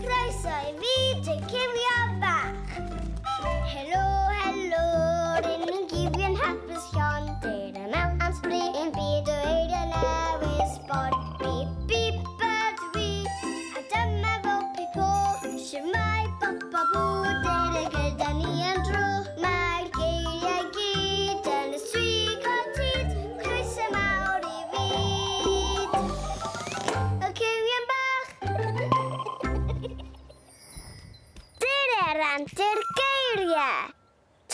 Croeso i fyd y cywion bach. Helo, helo, rydyn ni'n gywion hapus iawn. Dyna mewn am sbri ein byd o eiriau newydd sbon. Bip, bip, ydw i, a dyma fo Pipo. Shwmae, bop, bop, bw, dyna gyda ni am dro. Mae'r geiriau gyd yn y swyg o tyd. Croeso mawr i fyd y cywion bach. Dyna'r antur geiriau.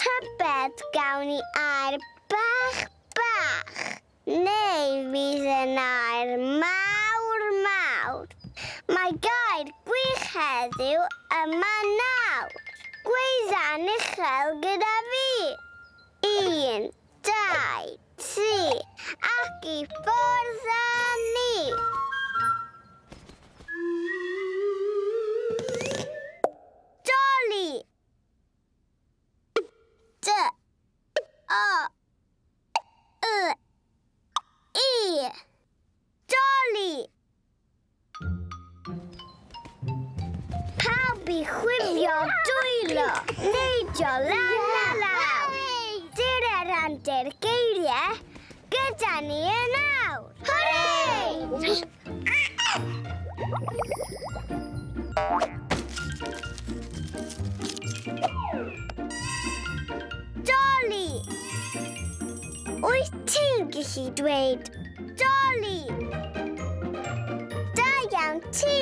Tybed gawn ni air bach bach, neu fydd yn air mawr mawr. Mae gair gwych heddiw yma nawr. Gweidda'n uchel gyda fi. 1, 2, 3, ac i ffwrdd â ni. Doli. D O L I. Doli. Pawb i chwifio dwylo, neidio lan a lawr. Dyna'r antur geiriau gyda ni yn awr. Hwrê! Doli! Wyt ti'n gallu dweud doli? Da iawn ti!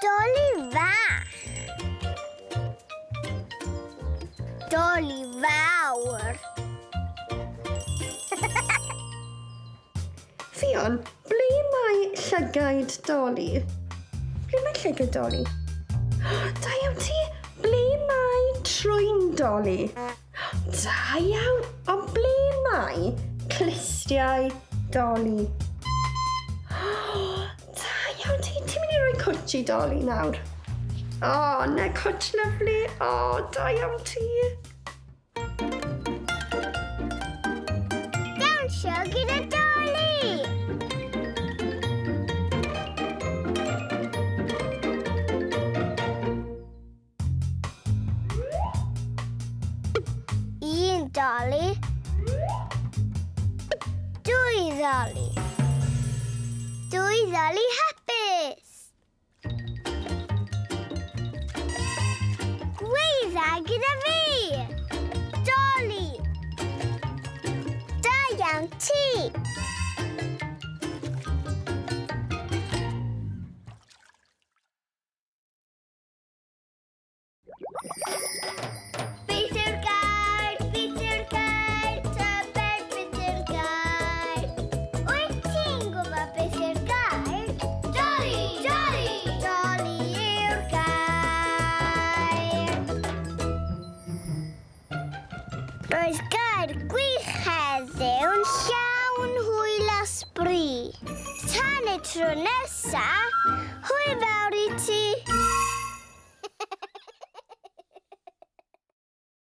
Doli fach. Doli fawr. Ffion, ble mae llygaid Doli? Ble mae llygaid Doli? Da iawn ti! Ble mae trwyn Doli? Da iawn! Ond ble mae clustiau Doli? Da iawn ti! Ti'n mynd i roi cwtsh i Doli nawr? O, na cwtsh lyfli! O, da iawn ti! Dawnsio gyda Doli! Un Doli. Dwy Ddoli. Dwy Ddoli hapus. Gweidda gyda fi. Doli. Da iawn ti. Beth yw'r gair? Beth yw'r gair? Tybed beth yw'r gair? Wyt ti'n gwybod beth yw'r gair? Doli! Doli! Doli yw'r gair. Roedd gair gwych heddiw'n llawn hwyl a sbri. Tan y tro nesa, hwyl fawr i ti.